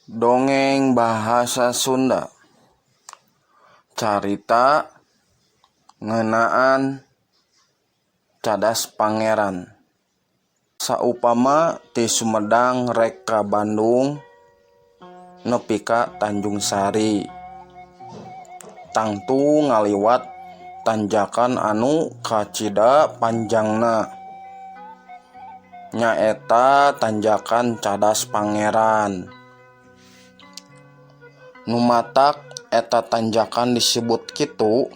Dongeng Bahasa Sunda Carita Ngeunaan Cadas Pangeran Saupama ti Sumedang rek ka Bandung nepi ka Tanjung Sari tangtu ngaliwat tanjakan anu kacida panjangna nyaeta tanjakan Cadas Pangeran. Nu matak eta tanjakan disebut kitu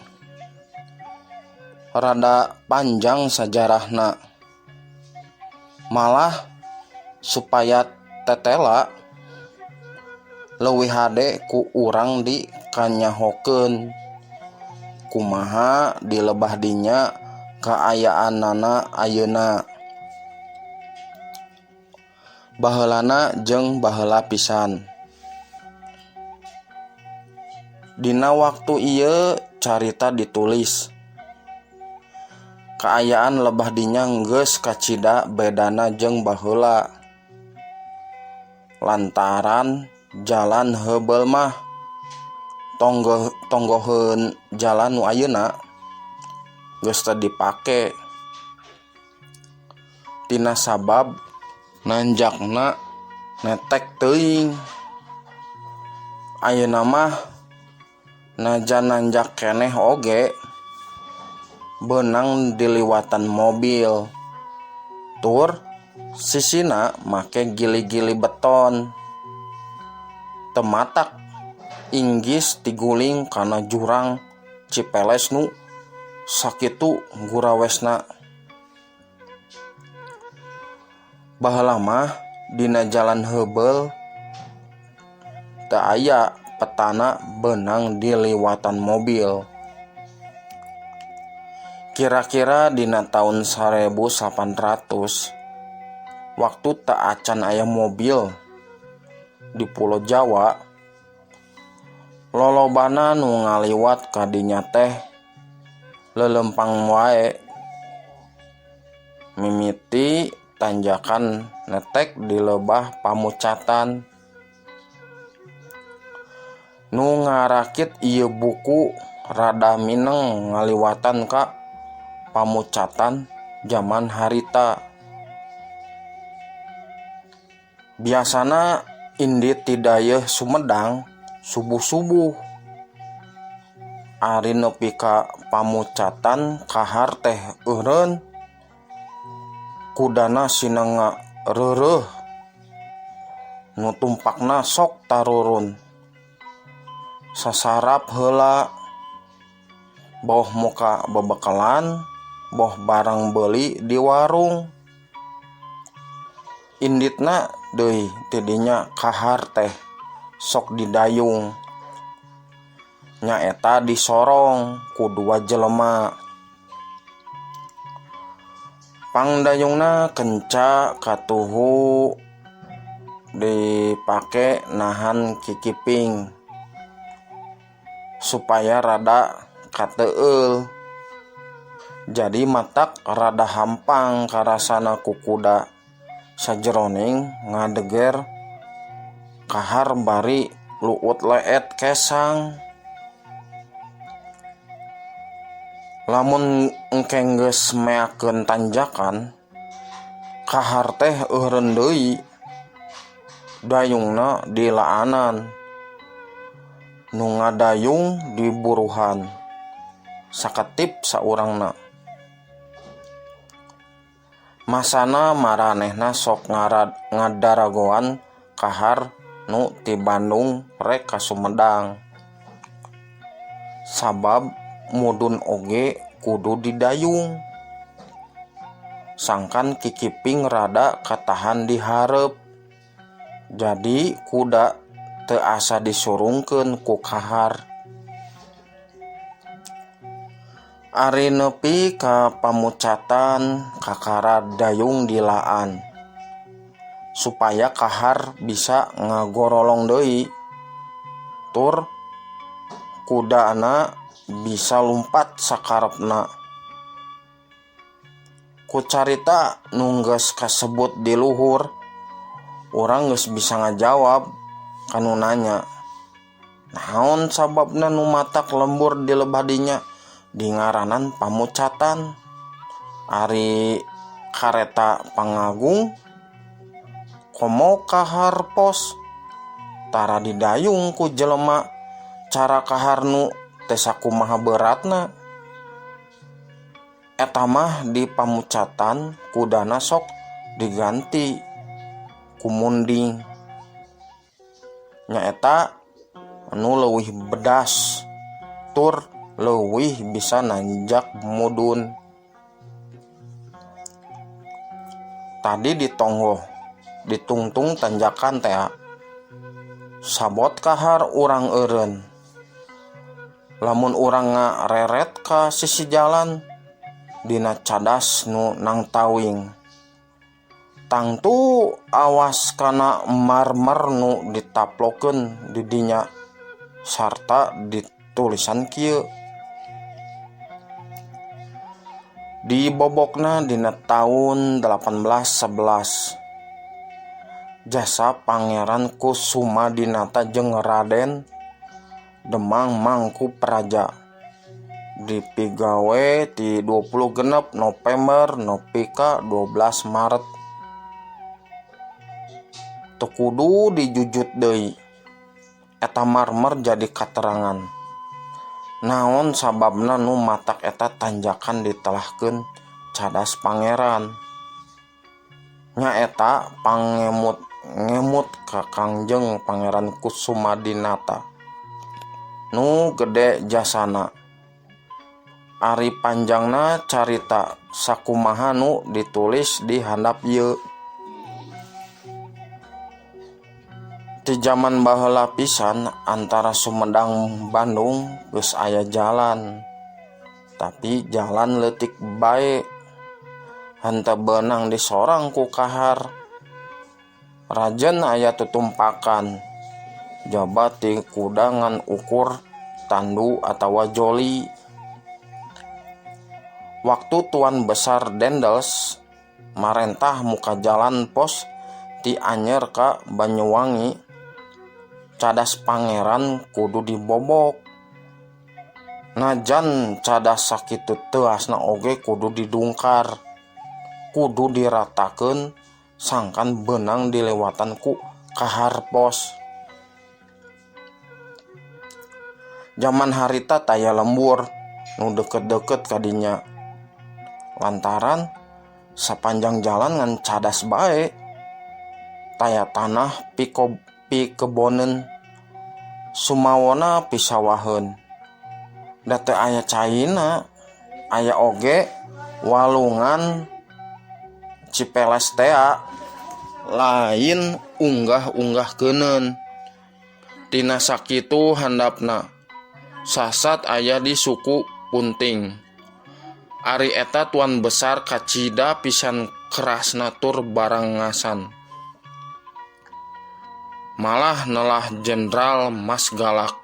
rada panjang sajarahna. Malah supaya tetela leuwih hade ku urang dikanyahokeun kumaha di lebah dinya kaayaanana ayeuna. Baheulana jeung baheula pisan. Dina waktu ieu carita ditulis. Kaayaan lebah dinya geus kacida bedana jeung baheula. Lantaran jalan heubeul mah tonggoheun jalan nu ayeuna geus teu dipake. Tina sabab nanjakna netek teuing. Ayeuna mah najan nanjak keneh oge beunang diliwatan mobil tur sisina make gili-gili beton. Teu matak inggis tiguling kana jurang Cipeles nu sakitu gurawesna. Baheula mah dina jalan heubeul teu aya petana beunang diliwatan mobil. Kira-kira dina taun 1800 waktu teu acan aya mobil di Pulo Jawa, lolobana nu ngaliwat ka dinya teh lelempang wae. Mimiti tanjakan netek di lebah pamucatan. Nu ngarakit ieu buku rada mineng ngaliwatan ka pamucatan jaman harita. Biasana indit ti dayeuh Sumedang subuh-subuh. Ari nepi ka pamucatan kahar teh eureun kudana sinanga reureuh nu tumpakna sok tarurun. Sasarap heula boh muka bebekalan boh barang beuli di warung. Inditna deui ti dinya kahar teh sok didayung. Nyaeta disorong ku dua jelema. Pangdayungna kenca katuhu dipake nahan kikiping supaya rada kateueul. Jadi matak rada hampang karasana ku kuda sajeroning ngadeger kahar bari luut leet kesang. Lamun engke geus meakeun tanjakan kahar teh eureun deui dayungna dilaanan nu ngadayung diburuhan saketip saurangna. Masana maranehna sok ngadaragoan kahar nu ti Bandung rek ka Sumedang. Sabab mudun oge kudu didayung. Sangkan kikiping rada katahan di hareup. Jadi kuda teu asa disurungkeun ku kahar. Ari nepi ka pamucatan kakara dayung dilaan supaya kahar bisa ngagorolong deui tur kudana bisa lumpat sakarepna. Ku carita nu geus kasebut di luhur, urang geus bisa ngajawab Ka nu nanya, naon sababna nu matak lembur di lebah dinya dingaranan pamucatan? Ari kareta pangagung komo kahar pos tara didayung ku jelema cara kahar nu teu sakumaha beratna. Eta mah di pamucatan kudana sok diganti ku munding. Nyaeta nu leuwih bedas tur leuwih bisa nanjak mudun. Tadi ditonggoh ditungtung tanjakan tea. Sabot kahar urang eureun. Lamun urang ngareret ka sisi jalan dina cadas nu nangtawing. Tangtu awas kana marmer nu ditaplokeun di dinya sarta ditulisan kieu. Dibobokna dina taun 1811. Jasa Pangeran Kusumadinata jeung Raden Demang Mangku Praja. Dipigawe ti 26 November nepi ka 12 Maret. Teu kudu dijujut deui. Eta marmer jadi katerangan. Naon sababna nu matak eta tanjakan ditelahkeun cadas pangeran. Nyaeta pangemut ngemut ka Kangjeng Pangeran Kusumadinata nu gede jasana. Ari panjangna carita sakumaha nu ditulis di handap ieu. Ti jaman baheula pisan antara Sumedang Bandung geus aya jalan. Tapi jalan leutik bae. Henteu beunang disorang ku kahar. Rajen aya tutumpakan. Jaba ti kuda ngan ukur tandu atawa joli. Waktu Tuan Besar Dendels marentah muka jalan pos ti Anyer ka Banyuwangi, cadas pangeran kudu dibobok. Najan cadas sakitu teuasna oge kudu didungkar, kudu diratakeun sangkan beunang dilewatan ku kahar pos. Jaman harita taya lembur nu deket-deket kadinya. Lantaran sapanjang jalan ngan cadas bae. Taya tanah pikebonen sumawona pisawaheun. Da teu aya caina, aya oge walungan Cipeles tea lain unggah-unggah keuneun. Tina sakitu handapna sasat aya di suku Punting. Ari eta tuan besar kacida pisan kerasna tur barangasan. Malah nelah Jenderal Mas Galak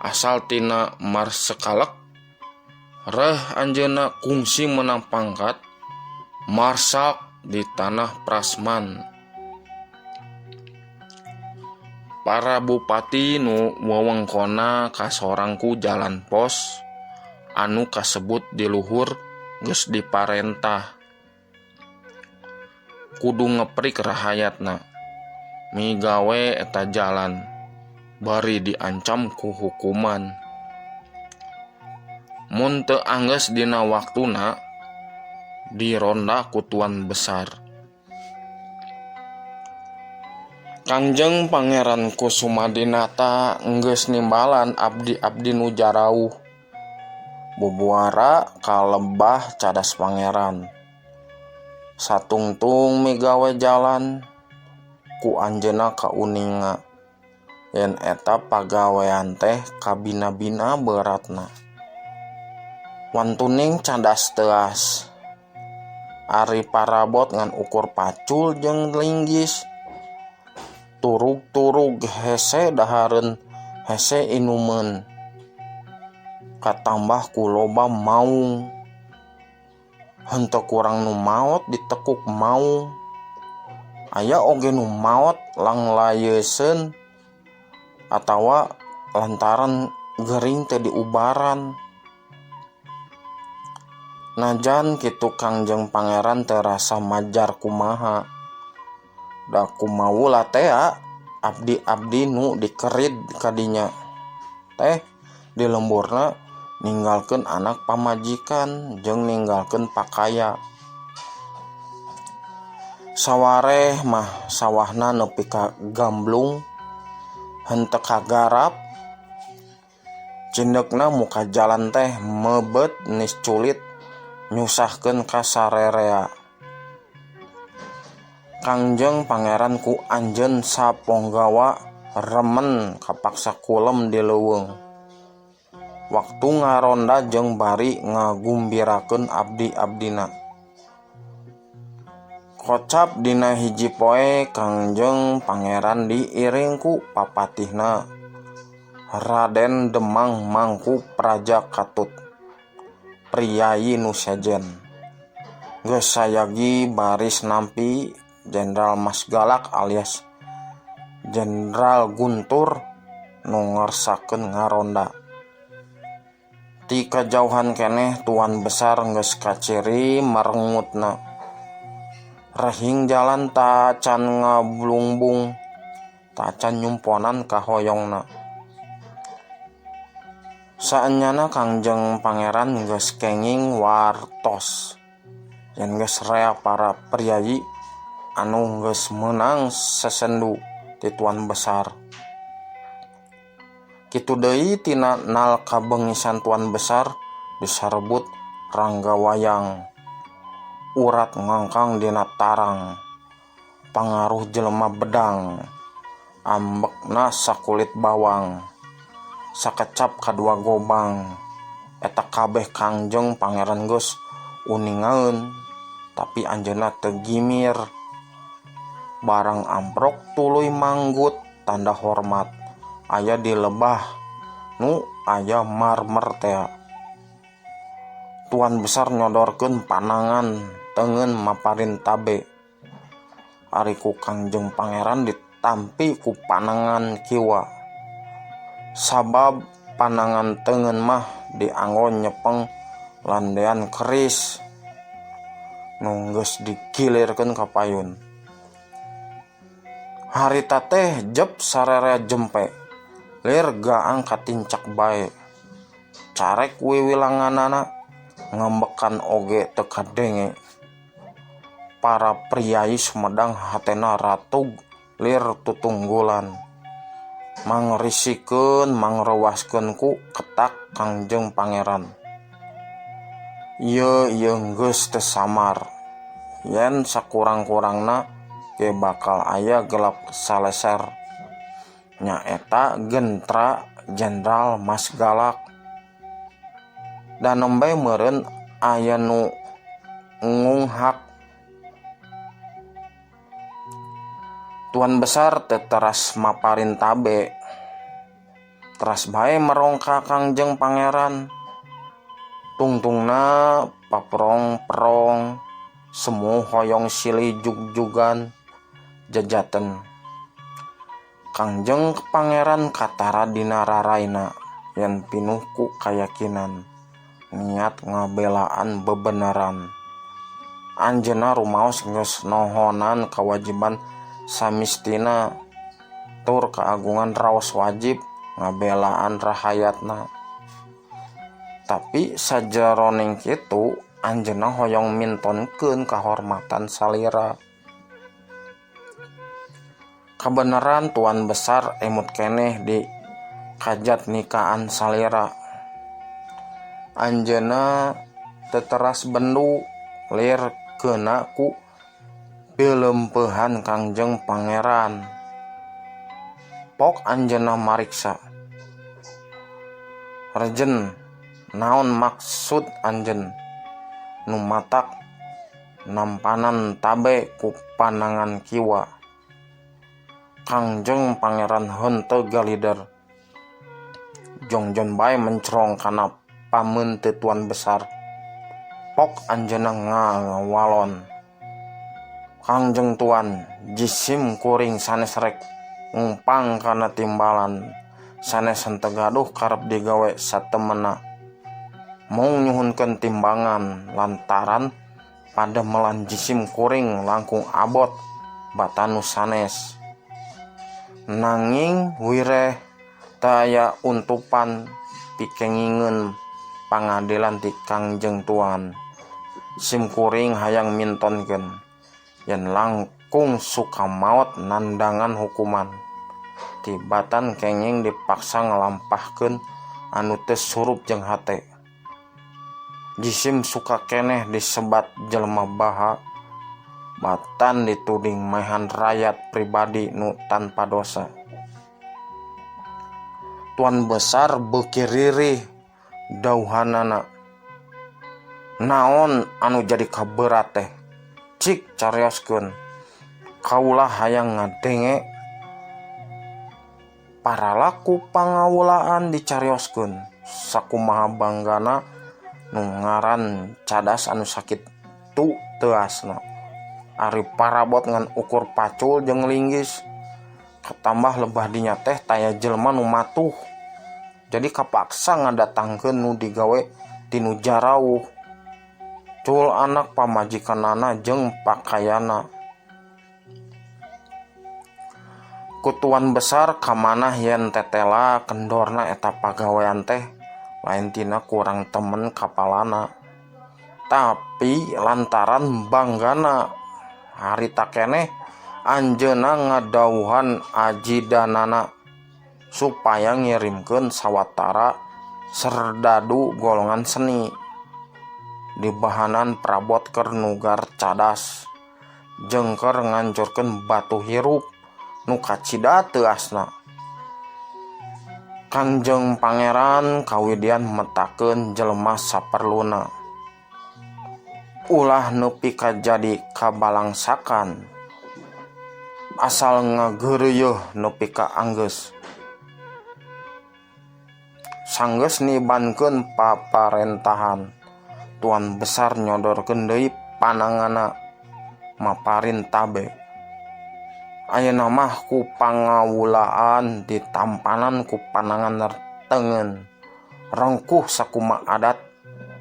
asal tina Marsekalek reh anjeunna kungsi menang pangkat Marsalk di tanah Prasman. Para bupati nu wewengkonna kasorang ku jalan pos anu kasebut di luhur geus diparentah. Kudu ngeprik rahayatna migawe eta jalan bari diancam ku hukuman. Mun teu anggeus dina waktuna dironda ku tuan besar. Kangjeng Pangeran Kusumadinata geus nimbalan abdi-abdi nu jarauh. Bubuara ka lebah cadas pangeran. Satungtung migawe jalan ku anjeunna kauninga yen eta pagawean teh kabina-bina beratna. Wantuning cadas teuas. Ari parabot ngan ukur pacul jeung linggis. Turug-turug hese dahareun hese inumeun. Katambah ku loba maung. Henteu kurang nu maot ditekuk maung. Aya oge nu maot langlayeuseun Atawa lantaran gering teh diubaran. Najan kitu Kangjeng Pangeran terasa majar kumaha. Da kumawula tea abdi-abdi nu dikerid kadinya teh di lemburna ninggalkeun anak pamajikan jeung ninggalkeun pakaya. Sawareh mah sawahna nepi ka gamblung henteu kagarap. Cindekna muka jalan teh mebet nisculit nyusahkeun ka sarerea. Kangjeng Pangeran ku anjeun saponggawa remen kapaksa kulem di leuweung. Waktu ngaronda jeung bari ngagumbirakeun abdi-abdina. Kocap dina hiji poe Kangjeng Pangeran diiring ku papatihna Raden Demang Mangku Praja Katut, priyayi nu sejen. Geus sayagi baris nampi Jenderal Mas Galak alias Jenderal Guntur nu ngersakeun ngaronda. Ti kajauhan keneh Tuan Besar geus kaciri merengutna. Rehing jalan tacan ngablungbung, tacan nyumponan kahoyongna. Saenyana Kangjeng Pangeran geus kenging wartos yen geus rea para priyayi anu geus meunang sesendu ti Tuan Besar. Kitu deui tina nal kabengisan Tuan Besar disarebut Rangga Wayang. Urat ngangkang dina tarang, pangaruh jelema bedang, ambekna sakulit bawang, sakecap kadua gobang. Eta kabeh Kangjeng Pangeran geus uningaeun, tapi anjeunna teu gimir. Barang amprok tuluy manggut tanda hormat aya di lebah nu aya marmer tea. Tuan Besar nyodorkeun panangan tengen maparin tabe. Ari ku Kangjeng Pangeran ditampi ku panangan kiwa. Sabab panangan tengen mah dianggo nyepeng landean keris nu geus digilirkeun ka payun. Harita teh jep sararea jempe, lir gaang katincak bae. Carek wiwilanganana ngambekan oge teu kadenge. Para priyayi Sumedang hatena ratug lir tutunggulan. Mangrisikeun mangrewaskeun ku ketak Kangjeng Pangeran. Ieu ieu geus teu samar. Yen sakurang-kurangna ge bakal aya gelap saleser. Nyaeta gentra Jenderal Mas Galak. Da nembe meureun aya nu ngunghak. Tuan Besar teu teras maparin tabe. Teras bae merong ka Kangjeng Pangeran. Tungtungna paprong-prong semu hoyong silih jugjugan jajaten. Kangjeng Pangeran katara dina raraina yen pinuh ku kayakinan niat ngabelaan bebeneran. Anjeunna rumaos geus nohonan kawajiban samistina tur keagungan raos wajib ngabelaan rahayatna. Tapi sajeroning kitu anjeunna hoyong mintonkeun kahormatan salira. Kabeneran Tuan Besar emut keneh di kajat nikaan salira. Anjeunna teteras bendu lir keuna ku pileumpehan Kangjeng Pangeran. Pok anjeunna mariksa. Rejen, naon maksud anjeun nu matak nampanan tabe ku panangan kiwa? Kangjeng Pangeran henteu galider. Jongjon bae mencrong kana pameunte Tuan Besar. Pok anjeunna ngawalon. Kangjeng Tuan, jisim kuring sanes rek ngumpang kana timbalan. Sanes henteu gaduh karep digawe satemena. Mung nyuhunkeun timbangan lantaran padamelan jisim kuring langkung abot batan nu sanes. Nanging wireh teu aya untupan pikengingeun pangadilan ti Kangjeng Tuan. Simkuring hayang mintonkeun yen langkung suka maot nandangan hukuman tibatan kenging dipaksa ngalampahkeun anu teu surup jeung hate. Jisim suka keneh disebat jelema baha batan dituding maehan rayat pribadi nu tanpa dosa. Tuan Besar beuki ririh dauhanana. Naon anu jadi kaberat teh? Cik carioskeun. Kaula hayang ngadenge paralaku pangawulaan dicarioskeun sakumaha banggana nu ngaran cadas anu sakitu teuasna. Ari parabot ngan ukur pacul jeung linggis. Katambah lebah dinya teh taya jelema nu matuh. Jadi kapaksa ngadatangkeun nu digawe tinu jarauh. Cul anak pamajikanana jeung pakaianna. Ku Tuan Besar kamanah yen tetela kendorna eta pagawean teh lain tina kurang temen kapalana. Tapi lantaran banggana harita keneh anjeunna ngadauhan ajidanana supaya ngirimkeun sawatara serdadu golongan seni dibahanan prabot keur nugar cadas jeung keur ngancurkeun batu hirup nu kacida teuasna. Kangjeng Pangeran kawidian metakeun jelema saperluna. Ulah nepi ka jadi kabalangsakan. Asal ngageureuyeun nepi ka anggeus. Sanggeus nibankeun paparentahan, Tuan Besar nyodorkeun deui pananganna maparin tabe. Ayeuna mah ku pangawulaan ditampanan ku panangan tengen. Rengkuh sakuma adat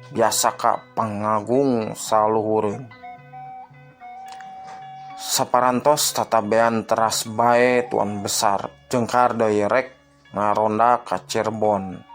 biasa ka pangagung saluhureun. Saparantos tatabean teras bae Tuan Besar jengkar deui rek ngaronda ka Cirebon.